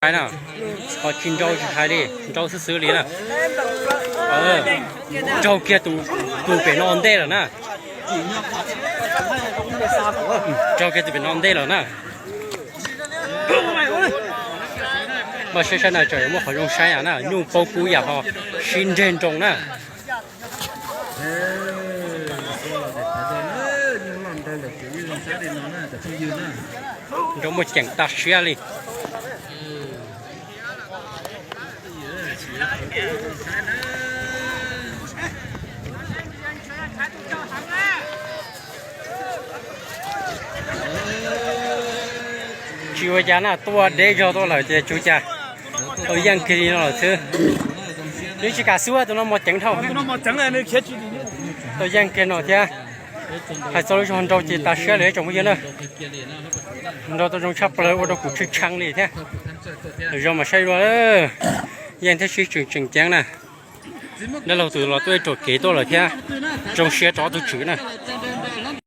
Hais na, ho tsis nrau tsis hais li, nrau xwb xwb li na. Raug kiag tus pem no ntej lawm na. Raug kiag tus pem no ntej lawm na. Mas saib saib na, tsam yuav muaj qhov zoo saib na, nyuj paub kub yam ho sib nreg nroo na. Nrau muaj ceem tag siab li. Tsis ua cas na, tuaj deb zog tuaj lawm ces tsis ua cas. Tau yeej kiag li no lawm xwb. Nws tsis kam xub, tus no mos ceev dhau. Tau yeej kiag no thiab. Hais txog lub zog nrau ces tas siab li tsoom phooj ywg na. Nrau tau zoo tshaj plaws ua rau kuv tshee tshee li thiab. Lwm zaus mam saib dua. Yeej thiab sib tseem tseem ceeb na. Dab laug tus los tuaj ib ruam kev tuaj lawm thiab. Zoo siab rau ob tug tswv na.